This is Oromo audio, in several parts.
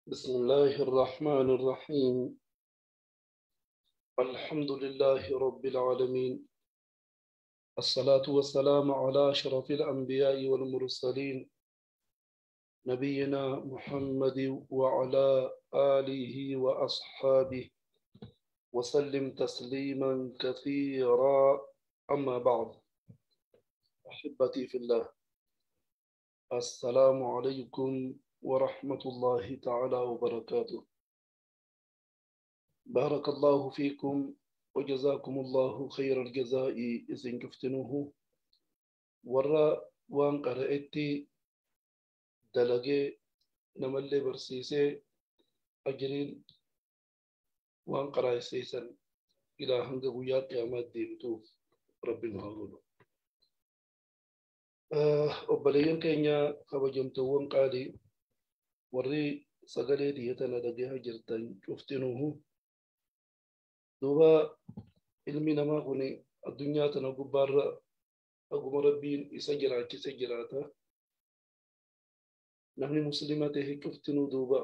بسم الله الرحمن الرحيم. الحمد لله رب العالمين، الصلاة والسلام على أشرف الأنبياء والمرسلين، نبينا محمد وعلى آله وأصحابه وسلم تسليما كثيرا. أما بعد، أحبتي في الله، السلام عليكم ورحمة الله تعالى وبركاته. بارك الله فيكم وجزاكم الله خير الجزاء. إذن كفتنوه ورا وان قرأتي دلقي نملي برسيسي أجرين وان قرأ سيسا إلى هنگ قيا قيامات ديمتو ربي نهاغلو. Obboleeyyan keenya kabajamtoowwan qaalii warri sagalee dhiyeetana dhagahaa jirtan cuftinuuhu, duuba ilmi namaa kun addunyaa tana gubbaarra haguma Rabbiin isa jiraachise jiraata. Namni muslima ta'e cuftinuu duuba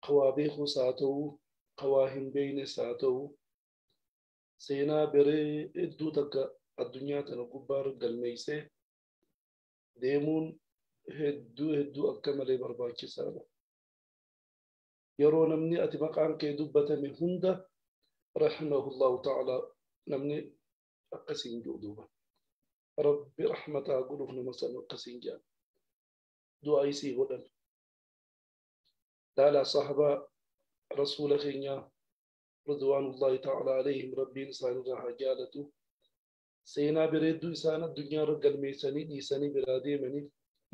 kawaa beekuus haa ta'u, kawaa hin beeknes haa ta'u, seenaa beree hedduu takka addunyaa tana gubbaarra galmeessee deemuun hedduu hedduu akka malee barbaachisaadha. Yeroo namni ati maqaan kee dubbatame hunda rahimahullahu ta'ala namni akkasiin jiru duuba. Rabbi rahmataa godhuuf nama sana akkasiin jedhan. Du'aa isii godhan. Laalaa sahabaa rasuula keenyaa ridwaanullahi ta'ala alayhim, Rabbiin isaanirraa haa jaalatu. Seenaa bareedduu isaan addunyaarra galmeessanii dhiisanii biraa deemaniif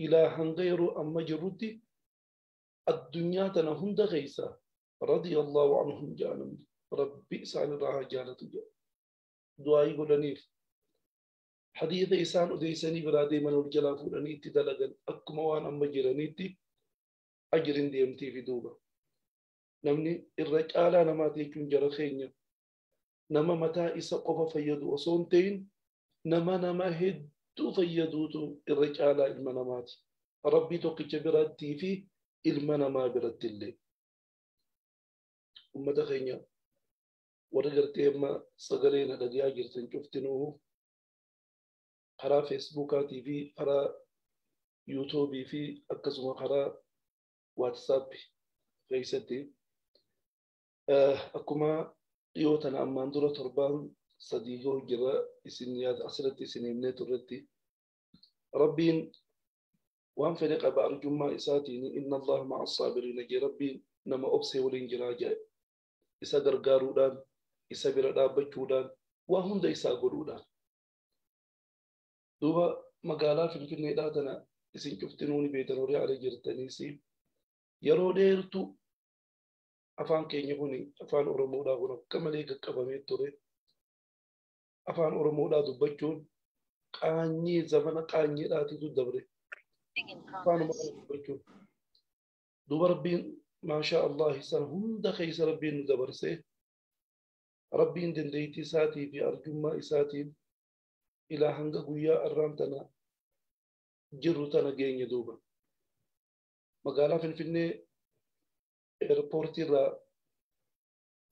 ilaa hanga yeroo amma jirrutti addunyaa tana hunda keessa radiyallahu anhum jedhan, Rabbi isaanirraa haa jaalatu jedha. Du'aayii godhaniif. Hadiisa isaan odeessanii biraa deeman ol jalaa fuudhanii itti dalagan, akkuma waan amma jiraniitti ajriin deemtii fi duuba. Namni irra caalaa namaati jechuun jara keenya nama mataa isa qofa fayyadu osoo hin ta'in nama nama hedduu fayyaduutu irra caalaa ilma namaati. Rabbii tokkicha birattii fi ilma namaa biratti illee. Uummata keenya warri gartee amma sagalee na dhagayaa jirtan cuftinuu karaa Feesbuukaatii fi karaa Yuutuubii fi akkasuma karaa Waatsaappi keessatti akkuma dhiyoo tana ammaan dura torbaan 3 gahuu jira isin yaada asirratti isin himnee turretti, Rabbiin waan fedhe qaba arjummaa isaatiin. Inna Allaha ma'a saabiriina jee, Rabbiin nama obsee waliin jiraa jee, isa gargaaruudhaan, isa bira dhaabbachuudhaan, waa hunda isaa godhuudhaan. Duuba magaalaa Finfinneedhaa tana isin cuftinuu ni beektan, horii ala jirtaniis yeroo dheertu afaan keenya kun, afaan Oromoodhaa kun akka malee qaqqabamee ture. Afaan Oromoodhaa dubbachuun qaanyii zamana qaanyiidhaatitu dabre. Afaanuma kana dubbachuun. Duuba Rabbiin maashaa Allah san hunda keessa Rabbiin nu dabarsee, Rabbiin dandeettii isaatii fi arjummaa isaatiin ilaa hanga guyyaa arraan tana jirru tana geenye duuba. Magaalaa Finfinnee eerpoortii irraa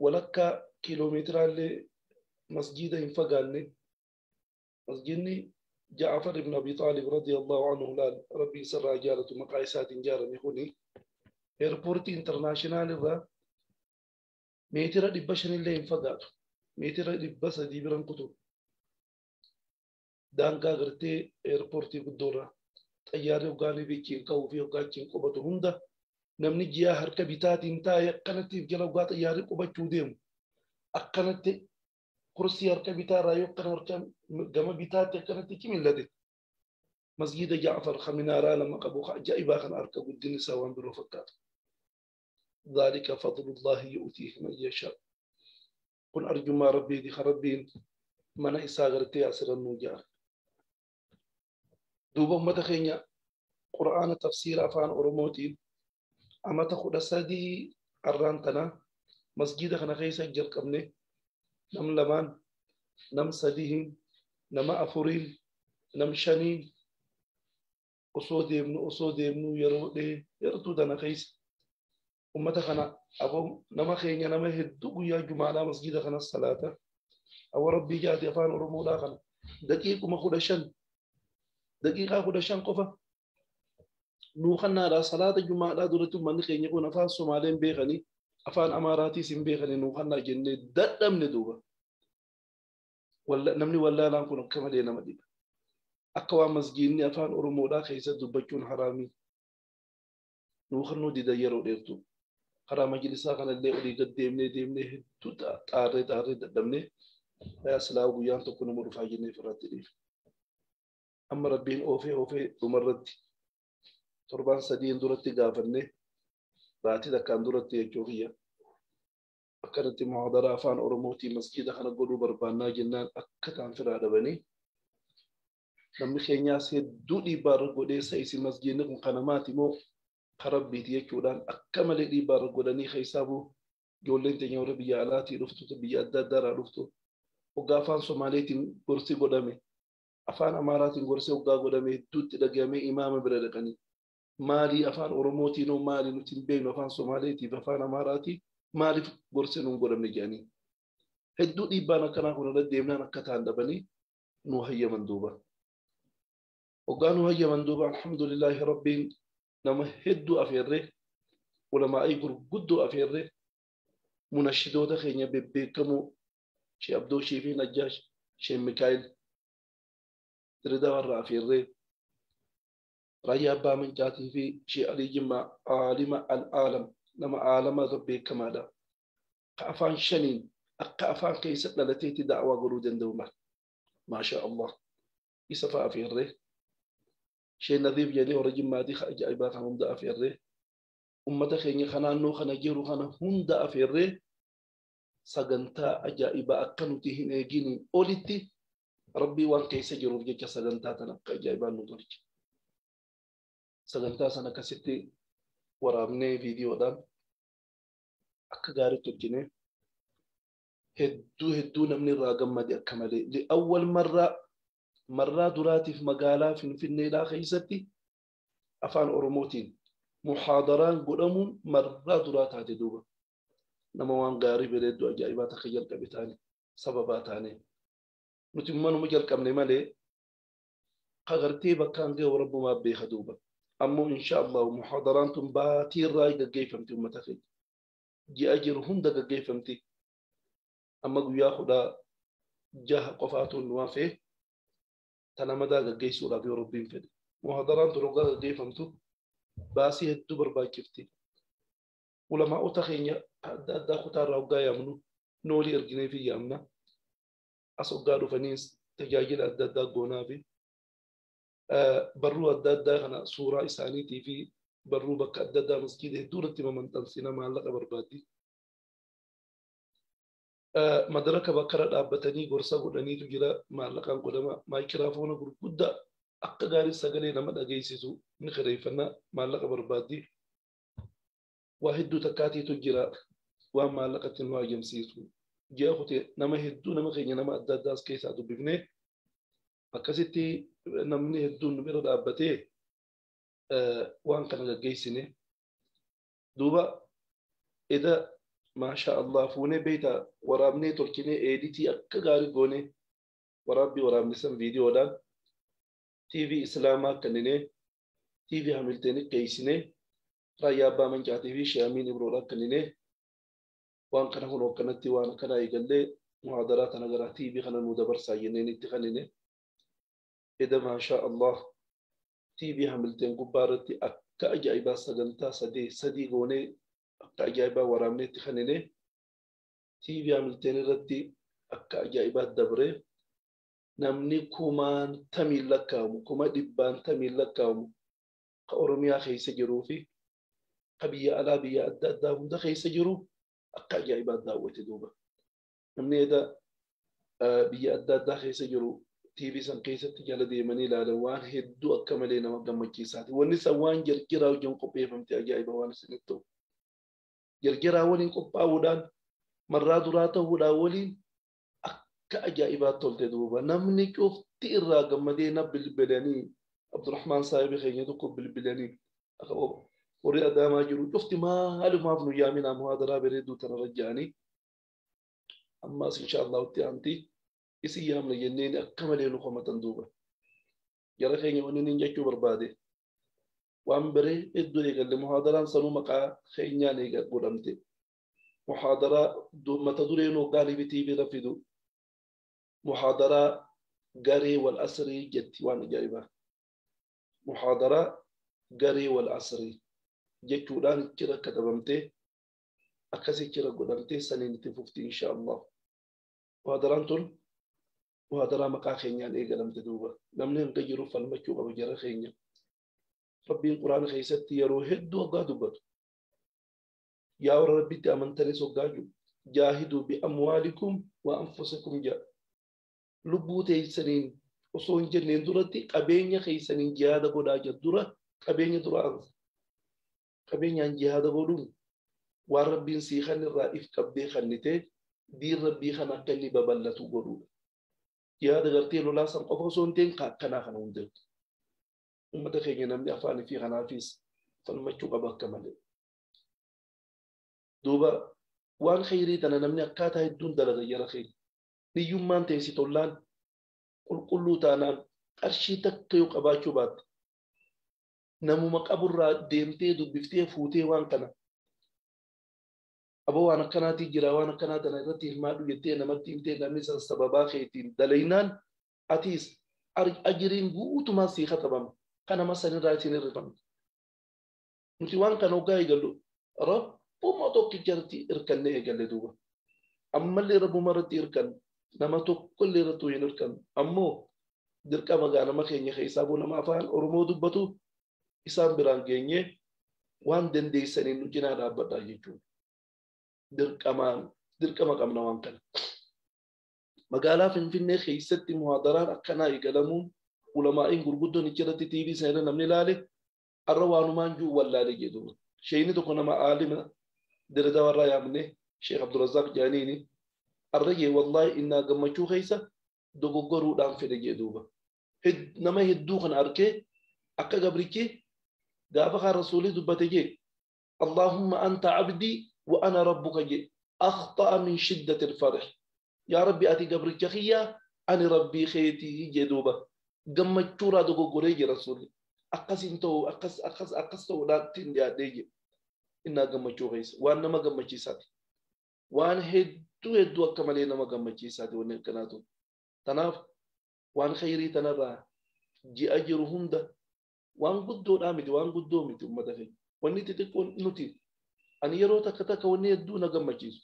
walakkaa kiiloomeetiraallee masjiida hin fagaanne, masjidni Ja'afar ibn Abi Xaalib radiyallahu anhu, laal Rabbi isarraa jaalatu, maqaa isaatiin ijaarame kuni eerpoortii international irraa meetira 500 illee hin fagaatu. Meetira 300 biran kutu. Daangaa gartee eerpoortii guddoorraa xayyaarri hoggaanii bichiin ka'uu fi hoggaachiin qubatu hunda namni ji'a harka bitaatiin taa'ee akkanatti jala hoggaa xayyaarri qubachuu deemu akkanatti kursii harka bitaarraa yoo akkana harka gama bitaatti akkanatti cimillate masgiida Ja'far ka minaaraa lama qabu ka ajaa'ibaa kana harka, guddinni isaa waan biroo fakkaatu. ذلك فضل الله يؤتيه من يشاء. Kun arjummaa Rabbiiti ka Rabbiin mana isaa gartee asirra nuu jaare. Duuba ummata keenya, Qur'aana tafsiira afaan Oromootiin amata 13 arraan tana masjida kana keessa jalqabne, nam lamaan, nam sadiin, nama afuriin, nam shaniin osoo deemnu yeroo dheertuu tana keessa Ummata kana aboo nama keenya nama hedduu guyyaa jumaadhaa masjida kana salaata. Awwa Rabbii jaati afaan Oromoodhaa kana daqiiquma 15 daqiiqaa 15 qofa nuu kannaadhaa salaata jumaadhaa duratti uummanni keenya kun afaan Somaaleen beekanii afaan Amaaraatiis hin beekanii nuu kannaa jennee dadhabne duuba. Namni wallaalaan kun akka malee nama dhiba. Akka waan masjiidni afaan Oromoodhaa keessa dubbachuun haraamii. Nuu kannuu didan yeroo dheertu. Karaa majlisaa kanallee olii gad deemnee deemnee hedduu xaarree xaarree dadhabnee yaa silaa guyyaan tokko nama dhufaa jennee ofirratti dhiifne. Amma Rabbiin oofee oofee dhumarratti torbaan sadiin duratti gaafannee baatii takkaan duratti jechuu kiyya. Akkanatti muhaadaraa afaan Oromootiin masjiida kana godhuu barbaannaa jennaan akka ta'an firaa dhabanii namni keenyaas hedduu dhiibbaa irra godhee isin masjiidni kun kana maati moo karabbiiti jechuudhaan akka malee dhiibbaa irra godhanii keessaa buu ijoolleen teenya warra biyya alaatii dhuftu biyya adda addaarraa dhuftu hoggaa afaan Somaaleetiin gorsi godhame afaan Amaaraatiin gorsi hoggaa godhame hedduutti dhagayamee imaama bira dhaqanii maalii afaan Oromootiinoo maalii nuti hin beeknu afaan Somaaleetiif afaan Amaaraatii maaliif gorsi nuun godhamne jedhanii hedduu dhiibbaan akkanaa kun irra deemnaan akka ta'an dhabanii nu hayyaman duuba. Hoggaa nu hayyaman duuba alhamdulillaahi rabbiin nama hedduu afeerree ulamaa'ii gurguddoo afeerree munashidoota keenya bebbeekamoo Shee Abdoo Shee fi Najjaash Shee Mikaa'el Dirridaa warra afeerree Raayyaa Abbaa Mancaatii fi Shee Alii Jimmaa aalima al-aalam nama aalama beekamaadha. Ka afaan shaniin akka afaan keessa dhalateetti da'waa godhuu danda'u mal. Maasha Allah. Isa fa'a afeerree. Shee Nadiif jedhee warra Jimmaatii ka ajaa'ibaa kan hunda afeerree. Ummata keenya kan naannoo kana jiru kana hunda afeerree sagantaa ajaa'ibaa akka nuti hin eeginiin olitti Rabbii waan keessa jiruuf jecha sagantaa tana akka ajaa'ibaa nu tolche. Sagantaa sana akkasitti waraabnee viidiyoodhaan akka gaariitti hojjennee hedduu hedduu namni irraa gammade akka malee. Li'awwal marraa duraatiif magaalaa Finfinneedhaa keessatti afaan Oromootiin muhaadaraan godhamuun marraa duraa taate duuba. Nama waan gaarii bareedduu ajaa'ibaa takka jalqabe taane sababaa taane. Nuti manuma jalqabne malee kagartee bakkaan ga'e rabbumaa beeka duuba. Ammoo insha Allah muhaadaraan tun baatii irraa gaggeeffamti uummata keenya. Ji'a jiru hunda gaggeeffamti. Amma guyyaa 16 qofaatu nu hafee tana madaa gaggeessuudhaaf yoo Rabbiin fedhe. Muhaadaraan tun hoggaa gaggeeffamtu baasii hedduu barbaachifti. Ulamaa'ota keenya adda addaa kutaarraa hoggaa yaamnu noolii erginee fi yaamna. As hoggaa dhufaniis tajaajila adda addaa goonaa fi barruu adda addaa kana suuraa isaaniitii fi barruu bakka adda addaa masjiida hedduu irratti maxxansina maallaqa barbaaddi. Madaraka bakka dhaabbatanii gorsa godhaniitu jira maallaqaan godhama. Maayikiraafoona gurguddaa akka gaarii sagalee nama dhageessisu ni kireeffannaa maallaqa barbaaddi. Waa hedduu takkaatiitu jira waan maallaqatti nu hayyamsiisu. Ji'a kutee nama hedduu nama keenya nama adda addaas keessaa dubbifnee akkasitti namni hedduun nu bira dhaabbatee waan kana gaggeessine. Duuba eda maasha Allah fuunee beeyta waraabnee tolchinee eeditii akka gaarii goonee waraabbii waraabne san viidiyoodhaan TV Islaamaa kenninee TV Hamilteenii geessinee Raayyaa Abbaa Mancaatii fi Shee Amiin Ibroodhaa kenninee waan kana kun akkanatti waan akkana eegallee muhaadaraa tana gara TV kana nu dabarsaa jenneen itti kennine. Eda maasha Allah TV Hamilteen gubbaa irratti akka ajaa'ibaa sagantaa sadii goonee akka ajaa'ibaa waraabnee itti kennine. TV Hamilteen irratti akka ajaa'ibaa dabree namni kumaan tamiin lakkaa'amu kuma dhibbaan tamiin lakkaa'amu ka Oromiyaa keessa jiruu fi ka biyya alaa biyya adda addaa hunda keessa jiru akka ajaa'ibaa daawwate duuba. Namni eda biyya adda addaa keessa jiru TV san keessatti jala deemanii ilaalan waan hedduu akka malee nama gammachiisaati. Wanni san waan jarjaraa wajjin qopheeffamte ajaa'iba waan isinitti ta'u. Jarjaraa waliin qophaa'uudhaan marraa duraa ta'uudhaan waliin akka ajaa'ibaatti tolte duuba. Namni cufti irraa gammadee na bilbilanii Abdurrahmaan saahibi keenya tokko bilbilanii Warri Adaamaa jiru cufti maalumaaf nu yaaminaa muhaadaraa bareedduu tana rajja'anii ammaas insha Allahu itti aanti isin yaamna jenneen akka malee nu komatan duuba. Jara keenya wanni niin jechuu barbaade waan baree hedduu eegalle muhaadaraan sanuu maqaa keenyaan eega godhamte. Muhaadaraa mata dureen hoggaanii fi TV irra fidu muhaadaraa garee wal asrii jetti waan ajaa'ibaa. Muhaadaraa garee wal asrii jechuudhaan jira katabamtee akkasii jira godhamtee saniin itti fufti insha Allah. Muhaadaraan tun muhaadaraa maqaa keenyaan eegalamte duuba. Namni hanga jiru falmachuu qaba jara keenya. Rabbiin Quraana keessatti yeroo hedduu hoggaa dubbatu. Yaa warra Rabbitti amantanis hoggaa jiru. Jaahiduu bi amwaalikum wa anfusikum jedha. Lubbuu teessaniin osoo hin jenneen duratti qabeenya keessaniin jihaada godhaa jedhu dura qabeenya dura ansa. Qabeenyaan jihaada godhuun waan Rabbiin sii kan irraa if qabdee kannitee diin Rabbii kan akka inni babal'atu godhuudha. Jihaada gartee lolaa san qofa osoo hin ta'in akkanaa kana hundeetu. Uummata keenya namni afaanii fi kanaafis falmachuu qaba akka malee. Duuba waan khayrii tana namni akkaataa hedduun dalaga jara keenya. Niyyummaan teessi tollaan qulqulluu taanaan qarshii takka yoo qabaachuu baatte namuma qaburraa deemtee dubbiftee fuutee waan kana aboo waan akkanaatii jira waan akkanaa tana irratti hirmaadhu jettee namatti himtee namni san sababaa keetiin dalaynaan atiis ajiriin guutumaan sii katabama kan nama sanirraa isin hirrifamte. Nuti waan kana hoggaa eegallu rabbuma tokkicharratti hirkannee eegalle duuba. Ammallee rabbuma irratti hirkanne nama tokkollee irratti hin hirkannu. Ammoo dirqama gaa nama keenya keessaa boo nama afaan Oromoo dubbatu isaan biraan geenyee waan dandeessaniin nu cinaa dhaabbadhaa jechuudha. Dirqama qabna waan kana. Magaalaa Finfinnee keessatti muhaadaraan akkanaa eegalamuun ulamaa'iin gurguddoon achirratti TV sana namni ilaale har'a waanumaan jiru wallaale jedhu. Sheeyni tokko nama aalima diradaa warraa yaamne Sheekh Abdurrazaaq Jaaniini har'a jee wallaahi innaa gammachuu keessa dogoggoruudhaan fedhe jedhuuba. Nama hedduu kana arkee akka gabrichi gaafa kaan rasuulii dubbate jee Allahumma anta abdii wa ana rabbuka jee akhta'a min shiddati al-farh. Yaa Rabbi ati gabricha kiyyaa ani rabbii keetii jedhuuba. Gammachuurraa dogoggoree jira rasuulli. Akkasiin ta'u akkas akkas akkas ta'uudhaan ittiin dhiyaadhee jira. Innaa gammachuu keessa waan nama gammachiisaati. Waan hedduu hedduu akka malee nama gammachiisaati wanni akkanaatu. Tanaaf waan khayrii tanarraa ji'a jiru hunda waan guddoodhaa miti waan guddoo miti uummata keenya. Wanni xixiqqoon nuti ani yeroo takka takka wanni hedduu na gammachiisu.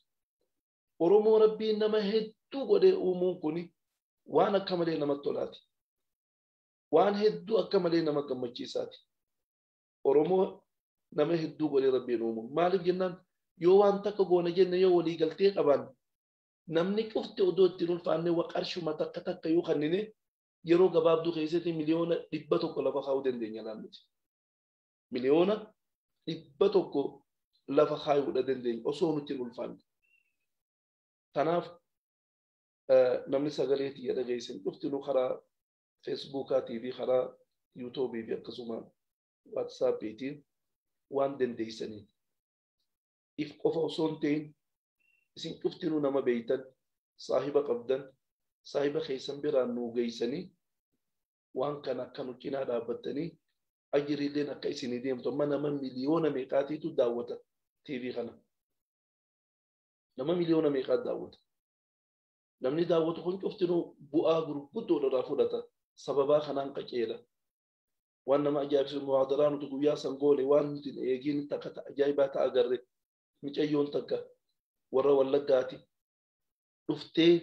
Oromoo Rabbiin nama hedduu godhee uumuun kuni waan akka malee namatti tolaati. Waan hedduu akka malee nama gammachiisaati. Oromoo nama hedduu godhee Rabbiin uumu. Maaliif jennaan yoo waan takka goona jenne yoo walii galtee qaban namni cufti odoo ittiin ulfaanne qarshuma takka takka yoo kannine yeroo gabaabduu keessatti 100,000,000 lafa kaa'uu dandeenya naannoti. 100,000,000 lafa kaa'uudha dandeenya osoo nutti hin ulfaanne. Kanaaf namni sagalee tiyya dhageessan cuftinuu karaa Feesbuukaatii fi karaa Yuutuubii fi akkasuma Waatsaappiitiin waan dandeessaniin if qofa osoo hin ta'in isin cuftinuu nama beeytan saahiba qabdan saahiba keessan biraan nuu geessanii waan kana akka nu cinaa dhaabbattanii ajiriileen akka isinii deemtu amma nama miliyoona meeqaatiitu daawwata TV kana. Nama miliyoona meeqaat daawwata. Namni daawwatu kun cuftinuu bu'aa gurguddoo irraa fudhata. Sababaa kanaan qaceela. Waan nama ajaa'ibsiisu muhaadaraa nuti guyyaa san goone waan nuti hin eegin takka ajaa'ibaa ta'a agarre micayyoon takka warra Wallaggaati dhuftee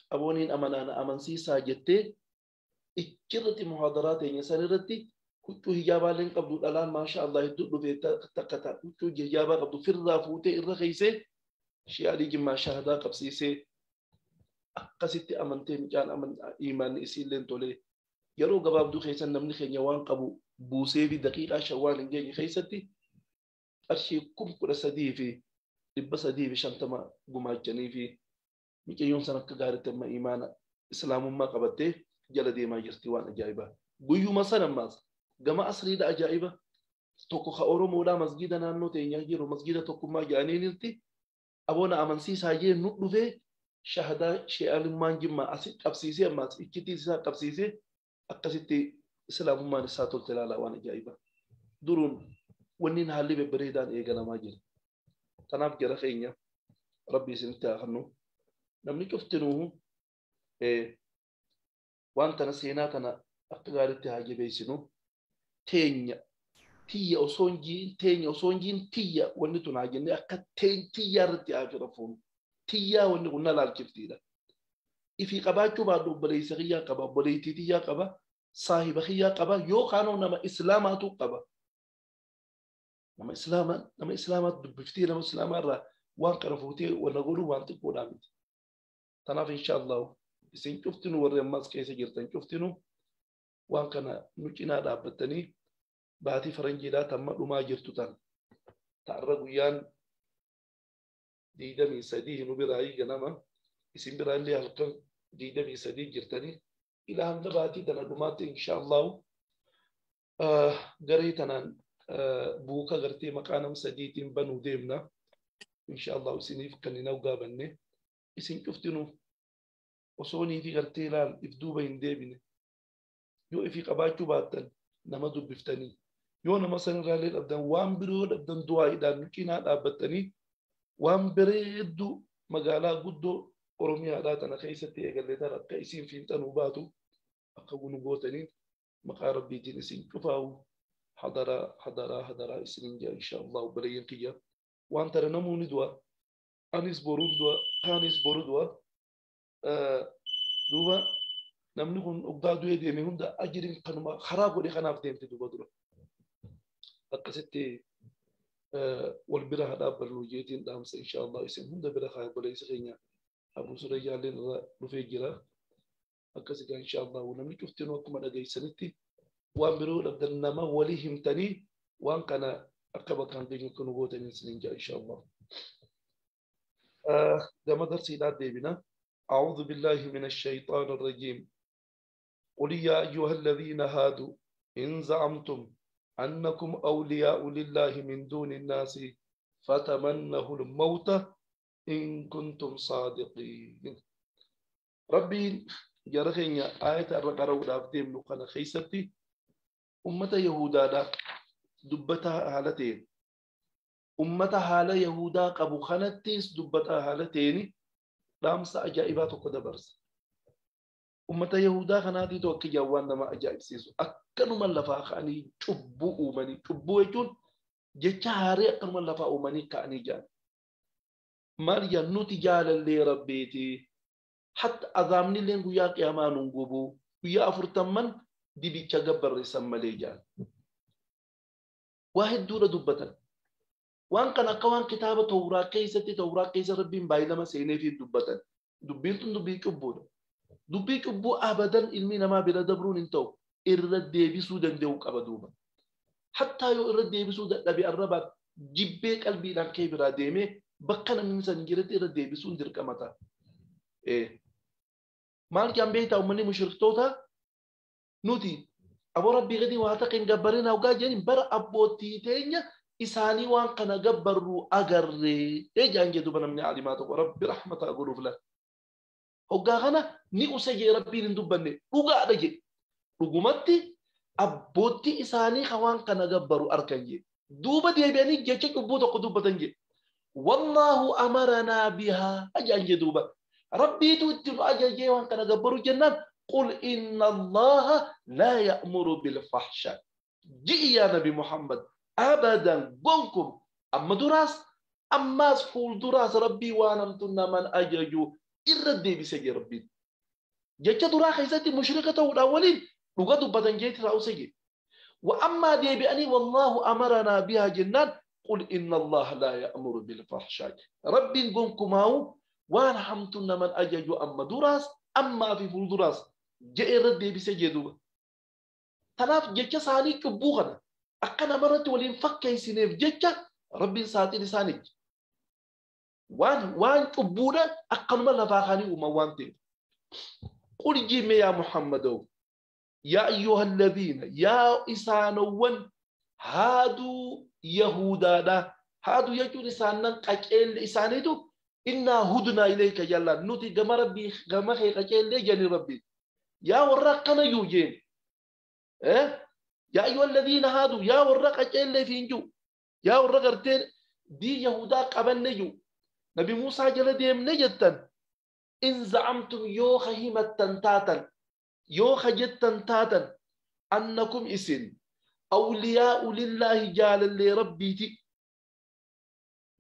abooniin amanaana amansiisaa jettee ichirratti muhaadaraa teenya san irratti huccuu hijaabaallee qabdu dhalaan maasha Allah hedduu dhufee takka ta'a huccuu hijaabaa qabdu firraa fuutee irra keeysee shi'aalii jimmaa shahadaa qabsiisee akkasitti amantee mucaan imaanni isiilleen tolee yeroo gabaabduu keessan namni keenya waan qabu buusee fi daqiiqaa 5 waan hin geenye keessatti qarshii 13,350 gumaachanii fi mucayyoon san akka gaariitti amma imaana islaamummaa qabattee jala deemaa jirti waan ajaa'ibaa. Guyyuma sana ammaas gama asriidha ajaa'iba. Tokko ka Oromoodhaa masgiida naannoo teenyaa jiru masgiida tokkummaa jedhaniinitti aboona amansiisaa jee nu dhufee shahadaa shee'alummaan jimmaa asi qabsiisee ammaas iccitii isaa qabsiisee akkasitti islaamummaan isaa tolte ilaalaa waan ajaa'ibaa. Duruun wanni haalli babbareedaan eegalamaa jira. Kanaaf jara keenya rabbi isinitti haa kennu. Namni cuftinuu waan tana seenaa tana akka gaariitti haa jabeessinu. Teenya tiyya osoo hin jiin teenya osoo hin jiin tiyya wanni tun haa jennee akka tiyyaa irratti haa fira fuunu. Tiyyaa wanni kun na laalchiftiidha. Ifii qabaachuu baadhu obboleessa kiyyaa qaba, obboleettii tiyyaa qaba, saahiba kiyyaa qaba yookaan nama islaamaatu qaba. Nama islaamaa nama islaamaatu dubbiftee nama islaamaa irraa waan kana fuutee wala godhuu waan xiqqoodhaa miti. Kanaaf inshaallahu isin cuftinu warri ammas keessa jirtan cuftinu waan kana nu cinaa dhaabbattanii baatii faranjiidhaa tamma dhumaa jirtu tan ta'arra guyyaan 23 nu biraayii ganama isin biraallee halkan 23 jirtanii ilaa hanga baatii tana dhumaatti inshaallahu garee tanaan buuka gartee maqaa nama sadiitiin banuu deemna inshaallahu isiniif kan hin gaabanne isin cuftinu osoo niifi gartee ilaal if duuba hin deebine yoo ifii qabaachuu baattan nama dubbiftanii yoo nama sanirraallee dhabdan waan biroo dhabdan du'aa'iidhaan nu cinaa dhaabbattanii waan bareedduu magaalaa guddoo Oromiyaadhaa tana keessatti eegallee tana akka isiin fiinxanuu baatu akka nu gootaniin maqaa rabbiitiin isin cufaa'u hadaraa hadaraa hadaraa isinin jaa insha Allah obboleeyyan kiyya waan tana namuuni du'a anis boruun du'a kaanis boru du'a duuba namni kun oggaa du'ee deeme hunda ajiriin kanuma karaa godhe kanaaf deemte duuba dura akkasitti wal bira haa dhaabbannu jeetiin dhaamsa insha Allah isin hunda bira haa obboleessa keenya Abu Surayyaalleen irra dhufee jira akkasigaa insha Allah namni cuftinuu akkuma dhageessanitti waan biroo dhabdan nama walii himtanii waan kana akka bakkaan geenyu akka nu gootanii isiniin jaa insha Allah. Gama darsiidhaa deebina. أعوذ بالله من الشيطان الرجيم. قل يا أيها الذين هادوا إن زعمتم أنكم أولياء لله من دون الناس فتمنوا الموت إن كنتم صادقين. ربي جرخين آية الرقرة ودابتين لقنا خيستي أمة يهودا دبتها هالتين أمة هالة يهودا قبو خانتيس دبتها هالتين dhaamsa ajaa'ibaa tokko dabarsa. Ummata Yahudaa kanaatiitu akka jawwaan nama ajaa'ibsiisu. Akkanuma lafaa ka'anii cubbuu uumanii. Cubbuu jechuun jecha haarii akkanuma lafaa uumanii ka'anii jiran. Maal jedhan nuti jaalallee rabbiiti. Hatta azaabni illee guyyaa qiyaamaa nuun gubu. Guyyaa 40 dibicha gabbarreessan malee jedhan. Waa hedduudha dubbatan. Waan kan akka waan kitaaba Tawraa keessatti Tawraa keessa rabbiin baay'inama seenee fi dubbatan. Dubbiin tun dubbii cubbuudha. Dubbii cubbuu abadan ilmi namaa bira dabruun hin ta'u irra deebisuu danda'u qaba duuba. Hattaa yoo irra deebisuu dadhabe arrabaan jibbee qalbiidhaan kee biraa deemee bakka namni san jiretti irra deebisuun dirqama ta'a. Maal jedhan beektaa uummanni mushriktoota nuti aboo rabbii gadi waa taqa hin gabbarin hawgaa jedhaniin bara abbootii teenya isaanii waan kana gabbarru agarree jedhan jedhu namni alimaa tokko rabbi rahmataa godhuuf laata. Hoggaa kana ni usa jee rabbiin hin dubbanne dhugaadha jee dhugumatti abbootii isaanii waan kana gabbaru arkan jee duuba deebi'anii jecha cubbuu tokko dubbatan jee wallaahu amaranaa bihaa ajaan jee duuba rabbiitu itti nu ajajee waan kana gabbaru jennaan qul inna allaha laa ya'muru bilfahsha ji'i yaa nabi Muhammad abadan gonkum amma duraas ammaas fuulduraas rabbii waan hamtu naman ajaju irra deebise jee rabbiin. Jecha duraa keessatti mushrika ta'uudhaan waliin dhuga dubbatan jeetti raa'use jee. Wa ammaa deebi'anii wallaahu amaranaa bihaa jennaan qul inna allaha laa ya'muru bilfahshaa. Rabbiin gonkumaa'u waan hamtu naman ajaju amma duraas ammaa fi fuulduraas je'e irra deebise jee duuba. Kanaaf jecha isaanii cubbuu kana akka namarratti waliin fakkeessineef jecha rabbiin saaxiin isaanii waan cubbuudha akkanuma lafaa kaanii uuman waan ta'eef. Qul jime yaa Muhammadow yaa ayyuha alladhiina yaa isaanowwan Haaduu Yahudaadha. Haaduu jechuun isaanan qaceelle isaaniitu innaa hudnaa ilayka jalla nuti gama rabbii gama kee qaceellee jedhani rabbi. Yaa warra akkana jiru jeen. Yaa ayyuha alladhiina haaduu yaa warra qaceellee fi hin jiru. Yaa warra gartee dii Yahudaa qabanne jiru. Nabi Muusaa jala deemne jettan. In zacamtum yoo ka himattan taatan yoo ka jettan taatan annakum isin awliyaa'u lillaahi jaalallee rabbiiti.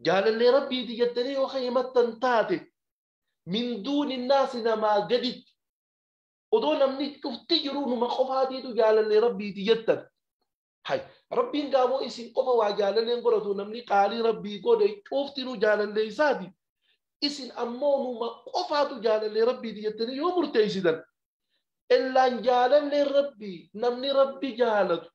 Jaalallee rabbiiti jettanii yoo ka himattan taate min duuni naasi namaa gaditti odoo namni cufti jiruu numa qofaatiitu jaalallee rabbiiti jettan. Hay rabbiin gaamoo isin qofa waa jaalalleen godhatu namni qaalii rabbii godhe cuftinuu jaalallee isaati. Isin ammoo numa qofaatu jaalallee rabbiiti jettanii yoo murteessitan illaan jaalallee rabbii namni rabbi jaalatu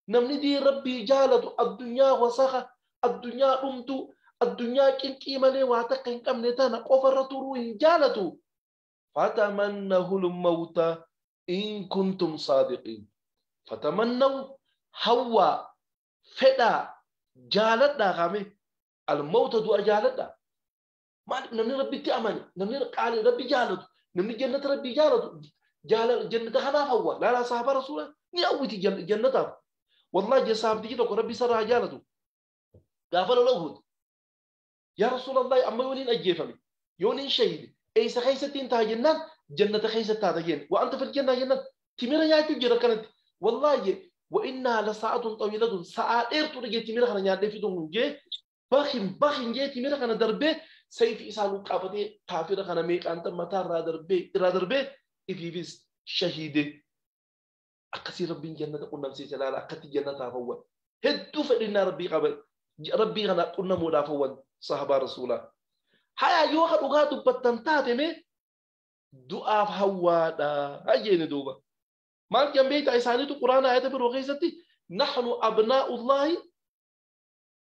namni diin rabbii jaalatu addunyaa wasaka addunyaa dhumtu addunyaa cinqii malee waa takka hin qabne tana qofarra turuu hin jaalatu. Fatamannahu lmawta in kuntum saadiqiin. Fatamannahu hawwaa fedhaa jaaladhaa qaame almawta du'a jaaladhaa. Maaliif namni rabbitti amane namni qaalii rabbi jaalatu namni jannata rabbii jaalatu jannata kanaaf hawwa laalaa sahaaba rasuula ni hawwiti jannataaf. Wallahi sahabtichi tokko rabbi isarraa jaalatu gaafa lola Uhud yaa rasuulallahi amma yooniin ajjeefame yooniin shahide eessa keessatti hin ta'a jennaan jannata keessatti taata jeen wa anta fil jannaa jennaan timira nyaachuu jira akkanatti wallahi wa innaa la sa'atun xawiilatun sa'aa dheertuudha jee timira kana nyaadhee fixuun jee bakin bakin jee timira kana darbee sayfi isaa luqqaafatee kaafira kana meeqaan mataa irraa darbee irraa darbee ifiifis shahiide. Akkasii rabbiin jannata qunnamsiise laala akkatti jannataaf hawwan hedduu fedhinnaa rabbii qaba rabbii kana qunnamuudhaaf hawwan sahabaa rasuulaa. Haya yoo ka dhugaa dubbattan taate mee du'aaf hawwaadha jeeni duuba. Maal jedhan beektaa isaaniitu quraana ayata biroo keessatti naxnu abnaa'ullaahi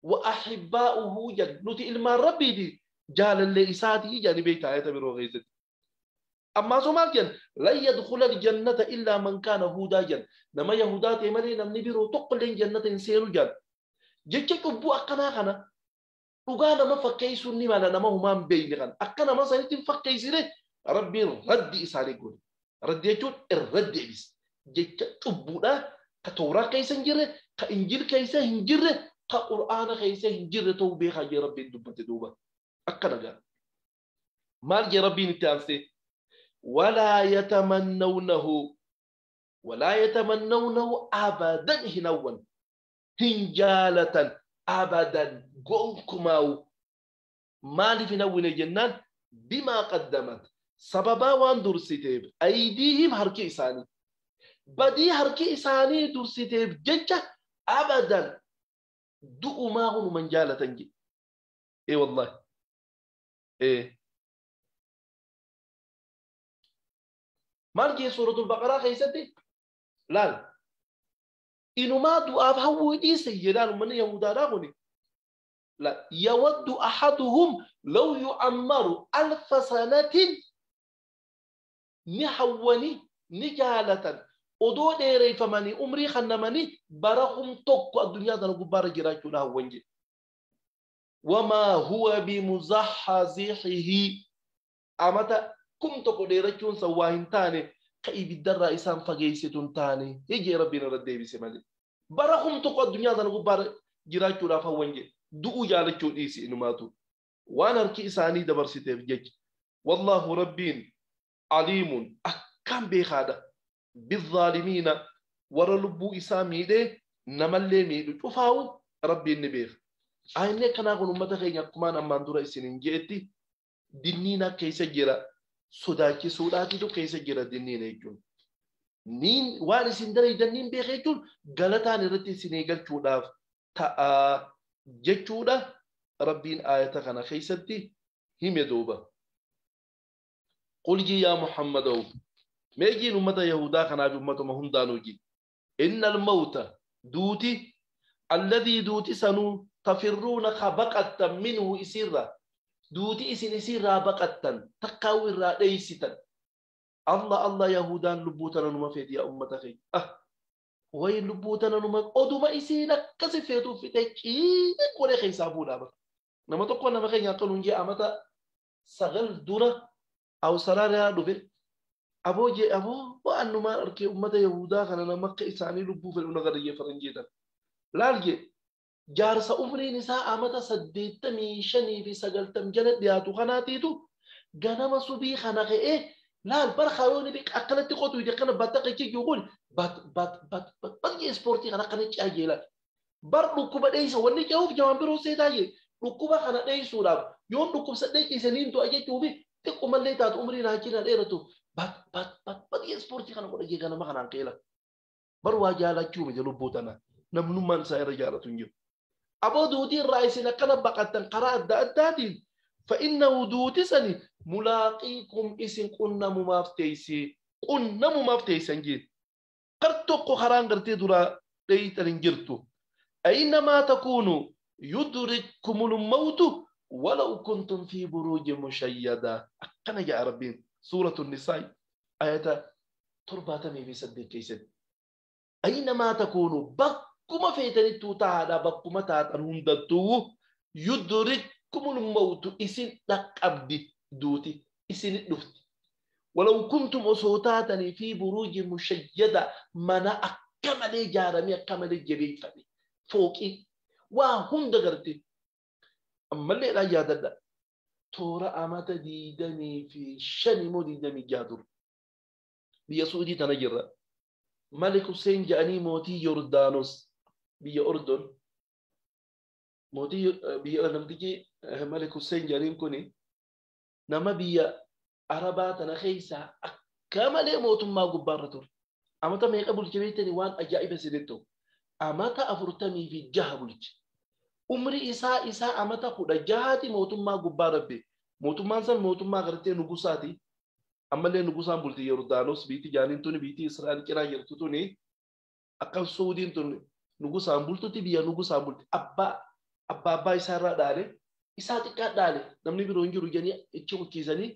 wa ahibbaa'uhu jedhan nuti ilmaan rabbiiti jaalallee isaatii jedhani beektaa ayata biroo keessatti. Ammaa soo maal jedhan lan yadkhula aljannata illaa man kaana huudaa jedhan nama yahudaa ta'e malee namni biroo tokkollee jannata hin seenu jedhan. Jecha cubbuu akkanaa kana dhugaa nama fakkeessuun ni mala nama humaan beekne kana akka nama sanitti hin fakkeessine rabbiin raddi isaanii godhe. Raddi jechuun irra deebise. Jecha cubbuudha ka tooraa keessa hin jirre ka injil keessa hin jirre ka qur'aana keessa hin jirre ta'uu beekaa jee rabbiin dubbate duuba. Akkana gaa. Maal jee rabbiin itti aansee? Walaa yatamannawnahu walaa yatamannawnahu abadan hin hawwan hin jaalatan abadan gonkumaawu maaliif hin hawwine jennaan bimaa qaddamat sababaa waan dursiteef aydiihim harki isaanii badii harki isaanii dursiteef jecha abadan du'umaa hunuman jaalatan jedhe. Ee wallahi ee maal jee suuratul baqaraa keessatti laal inumaa du'aaf hawwuu dhiise jedhaan uummanni yahudaadhaa kuni la yawaddu ahaduhum law yu'ammaru alfa sanatin ni hawwani ni jaalatan odoo dheereeffamanii umrii kannamanii bara kum tokko addunyaa tana gubbaarra jiraachuudha hawwan jedhe. Wamaa huwa bimuzaxazixihi amata kum tokko dheerachuun san waa hin taane ka ibiddarraa isaan fageessitu hin taane jee rabbiin irra deebise malee. Bara kum tokko addunyaa tana gubbaarra jiraachuudhaaf hawwan jedhe du'uu jaalachuu dhiisi inumaatu waan harki isaanii dabarsiteef jecha. Wallaahu rabbiin aliimun akkam beekaadha. Bizzaalimiina warra lubbuu isaa miidhee namallee miidhu cufaawu rabbiin ni beeka. Ayinni akkanaa kun uummata keenya akkumaan ammaan dura isiniin je'etti dinniina keessa jira sodaachisuudhaatitu keessa jira dinniina jechuun. Niin waan isin dalaydan niin beeka jechuun galataan irratti isin eegalchuudhaaf ta'a jechuudha rabbiin ayata kana keessatti hime duuba. Qul yaa Muhammadow meejiin ummata Yahudaa kanaaf ummatuma hundaanuu ji. Inna almawta duuti alladhii duuti sanuu tafirruuna ka baqattan minhu isirra duuti isin isirraa baqattan takkaa'u irraa dheeysitan. Allah Allah Yahudaan lubbuu tana numa feeti yaa ummata keenya. Ah Wayi lubbuu tana numa oduma isiin akkasi feetuuf fixee ciiqee godhee keessaa fuudhaa bara. Nama tokko nama keenya akka nuun jee amata 9 dura Awustiraaliyaa dhufe. Aboo jee aboo waan numaan arkee uummata Yahudaa kana nama akka isaanii lubbuu fedhu na garee faranjeetan. Laal jee jaarsa umriin isaa amata 85 fi 90 jala dhiyaatu kanaatiitu ganama subii kana ka'ee laal bara kayoon bi akkanatti qotu ija kana batta qechi jiru kun bat bat bat bat bat ispoortii kana akkana ce'aa jee laal. Bar dhukkuba dheessa wanni ce'uuf jawaan biroo seetaa jee dhukkuba kana dheessuudhaaf yoon dhukkubsadhee ciisaniin du'a jechuufi xiqqumallee taatu umriin haa cinaa dheeratu bat bat bat bat ispoortii kana godha jee ganama kanaan keela. Bar waa jaalachuu miti lubbuu tana namnummaan isaa irra jaalatu hin jiru. Aboo duutii irraa isin akkana baqattan karaa adda addaatiin فإنه دوتسني ملاقيكم إسن قلنا ممافتيسي قلنا ممافتيسن جيت قرتو خران قرتي درا ديتن جرتو أينما تكونوا يدرككم الموت ولو كنتم في بروج مشيدة. أكنا يا ربين سورة النساء آية ترباتمي في سد كيسد أينما تكونوا بكما فيتني توتا بكما تاتن هندتو يدرك كم الموت إسن تقبض دوتي إسن دفت ولو كنتم أصوتاتني في بروج مشيدة منا أكمل جارمي أكمل جبيت فني فوقي وهم دغرتي أما اللي لا يادد تورا أمات ديدني في شني مو ديدني جادر بيسودي تنجر ملك حسين جاني موتي يوردانوس بيا أردن موتي بيا نمتيجي ملك حسين جانين كوني نما بيا عربات أنا خيسة أكمل موت ما جبارتور أما تم يقبل جبيتني وان أجائب سيدتو أما تأفرتني في جهبلج عمري إسا إسا أما تأخذ جهاتي موت ما جبار بي موت ما إنسان موت ما غرتي نقصاتي أما اللي نقصان بولتي يوردانوس بيتي جانين توني بيتي إسرائيل كنا يرتوني أكل سعودين توني نقصان بولتو تبيا نقصان بولتي أبا أبا أبا إسا رادالي isaa xiqqaa dhaale namni biroo hin jiru jedhanii ichi kuchiisanii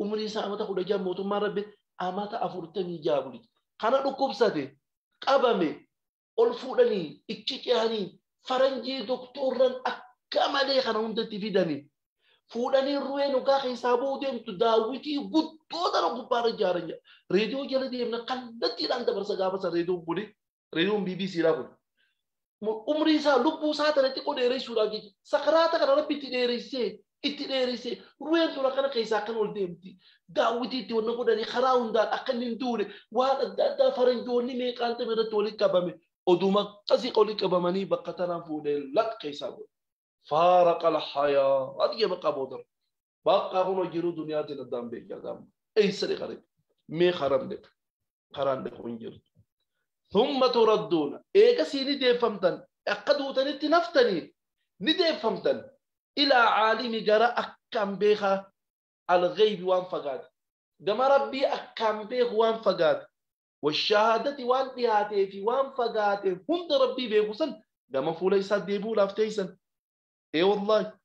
umrii isaa amata 16 mootummaa rabbi amata 46 buli. Kana dhukkubsate qabame ol fuudhanii ichi ce'anii faranjii doktorran akka malee kana hundatti fidanii fuudhanii ruwee nugaa keessaa ba'uu deemtu daawwitii guddoo tana gubbaarra ijaaran jedha. Reediyoo jala deemna kallattiidhaan dabarsa gaafa san reediyoon kuni reediyoon BBC dhaa kun. Umrii isaa lubbuu isaa tana xiqqoo dheeressuudhaaf jecha sakaraata kana rabbi itti dheeressee ruween tura kana keessaa akkan ol deemti daawwitii itti wanna godhanii karaa hundaan akka inni hin duune waan adda addaa faranjoonni meeqaan ta'e irratti walitti qabame oduma akkasii walitti qabamanii bakka tanaan fuudhee laq keessaa godhe. Faaraqa alhayaa adiye bakka boodar bakka kun jiruu duniyaatiin addaan beekaa gaama eessa dhiqare mee karan dhiqa karaan dhiqu hin jirtu. ثم تردون إيجا سيني ديفمتن أقدوتن تنفتني نديفمتن إلى عالم جرى أكام بيخا الغيب وان فقاد دم ربي أكام بيخ وان فقاد والشهادة وان بيهاتي في وان فقاد هند ربي بيخوسن دم فولي ساد ديبو لافتيسن إيه والله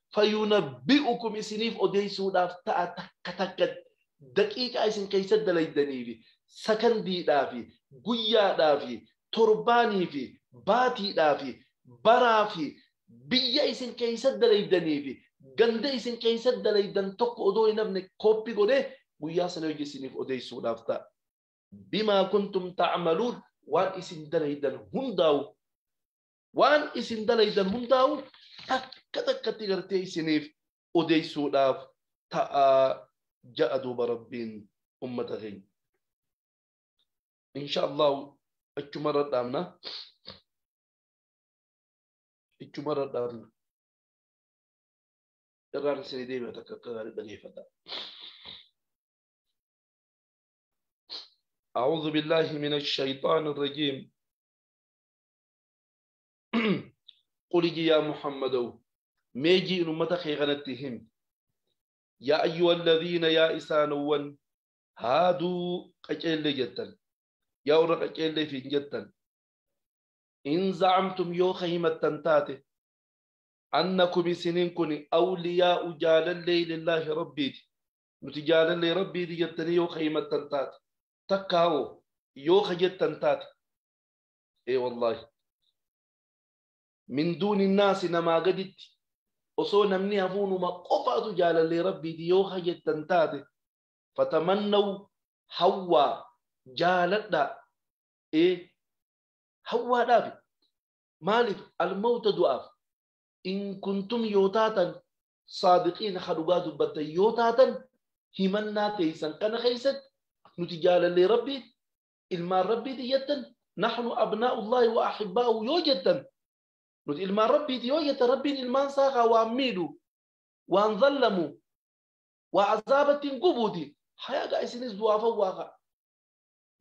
فينبئكم إسنيف أديسو لافتا تكتكت دقيقة إسن كيسد ليدنيفي سكندي دافي guyyaadhaa fi torbaanii fi baatiidhaa fi baraa fi biyya isin keessa dalaydanii fi ganda isin keessa dalaydan tokko odoo hin hafne koppii godhee guyyaa sana hojii isiniif odeessuudhaaf ta'a. Bimaa kuntum ta'maluun waan isin dalaydan hundaa'u waan isin dalaydan hundaa'u takka takkatti gartee isiniif odeessuudhaaf ta'a ja'a duuba rabbiin ummata keenya. إن شاء الله أجمر دامنا أجمر دامنا إران سيدي ما تكرر دقيقة. أعوذ بالله من الشيطان الرجيم. قل يا محمد ميجي أمة خيغنتهم يا أيها الذين يا إسانون هادوا قجل جدا يا ورق قجل في جدا إن زعمتم يو خيمة تنتاتي أنكم سنين كن أولياء جال الليل لله ربي نتجال اللي ربي دي جتني يو خيمة تنتاتي تكاو يو خجت تنتاتي Ee wallaahi. Min duuni naasi namaa gaditti osoo namni hafuunuma qofaatu jaalallee rabbiiti yoo hajjettan taate fatamannaw hawwaa jaaladhaa. Ee hawwaadhaafi maaliif almawta du'aaf in kuntum yoo taatan saadiqiin ha dhugaa dubbattan yoo taatan himannaa teeysan kana keeysatti nuti jaalallee rabbiiti ilmaan rabbiiti jettan naxnu abnaa'ullaahi wa axibbaa'u yoo jettan nuti ilmaan rabbiiti yoo jettan rabbiin ilmaan isaa waan miidhu waan zallamu waa azaabatti hin gubuuti hayagaa isinis du'aafan waaqa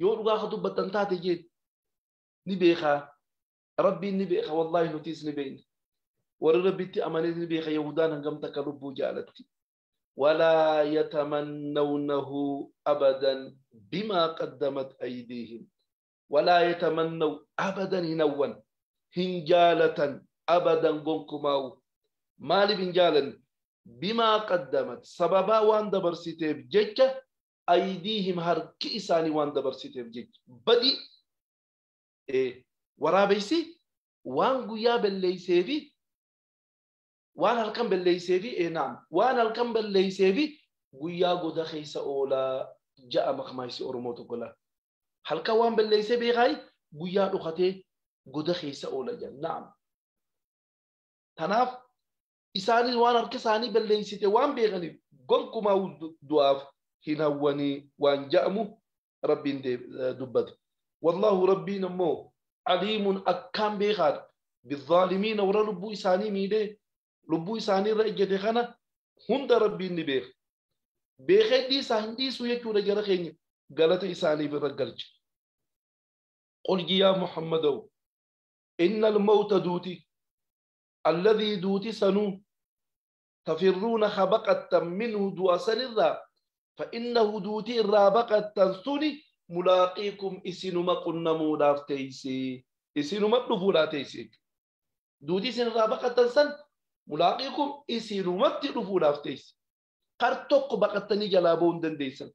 yoo dhugaa ka dubbattan taate jeen ni beekaa rabbiin ni beeka wallaahi nutis ni beekna warri rabbitti amanes ni beeka yahudaan hangam takka lubbuu jaalatti walaa yatamannawnahu abadan bimaa qaddamat aydiihim walaa yatamannaw abadan hin hawwan hin jaalatan abadan gonkumaa'u maaliif hin jaalan bimaa qaddamat sababaa waan dabarsiteef jecha aydiihim harki isaanii waan dabarsiteef jecha badi waraabeysi waan guyyaa balleeysee fi waan halkan balleeysee fi naam waan halkan balleeysee fi guyyaa goda keessa oolaa ja'a maqmaaysi Oromoo tokko laa halkan waan balleeysee beekaayi guyyaa dhokatee goda keessa oola jedha naam tanaaf isaanis waan harka isaanii balleeysite waan beekaniif gonkumaa du'aaf hin hawwanii waan ja'amu rabbiin dubbate wallaahu rabbiin ammoo aliimun akkaan beekaadha bizzaalimiina warra lubbuu isaanii miidhee lubbuu isaanii irra ejjete kana hunda rabbiin ni beeka beekee dhiisaa hin dhiisu jechuudha jara keenya galata isaaniif irra galche qul yaa muhammadaw inna almawta duuti alladhii duuti sanuu tafirruuna habaqattan minhu du'a sanirraa فإنه دوتي الرابقة تنسوني ملاقيكم إسنما قنمو لافتيسي إسنما دفولا تيسي دوتي سن الرابقة تنسن ملاقيكم إسنما دفولا لافتيسي قرتق بقتني جلابون دنديسن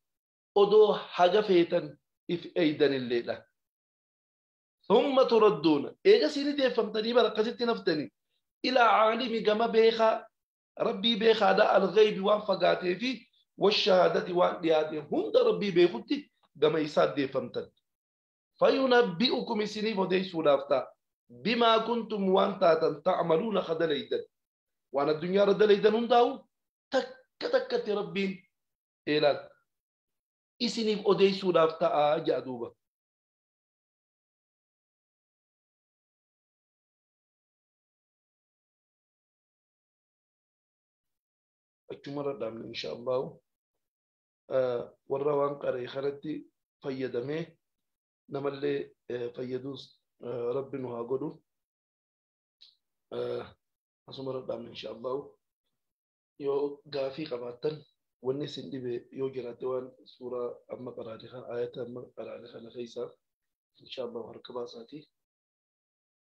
أدو حاجة فيتن إف أيدن الليلة ثم تردون إيجا سيني دي فهمتني برقزتي نفتني إلى عالم جما بيخا ربي بيخا دا الغيب وانفقاتي فيه والشهادة وان هند ربي بيخوتي كما يساد دي فهمتن فينبئكم سني فديسو لافتا بما كنتم وانتا تعملون خدليدا وانا الدنيا ردليدا هنداو تك تك ربي إلال إسني فديسو لافتا أجادوبا أجمع دامن إن شاء الله warra waan qaree kanatti fayyadamee namallee fayyaduus rabbi nu haa godhu asuma dhaabne insha allahu yoo gaafii qabaattan wanni isin dhibe yoo jiraatte waan suuraa amma qaraate kana ayata amma qaraate kana keessa insha allahu harka baasaati.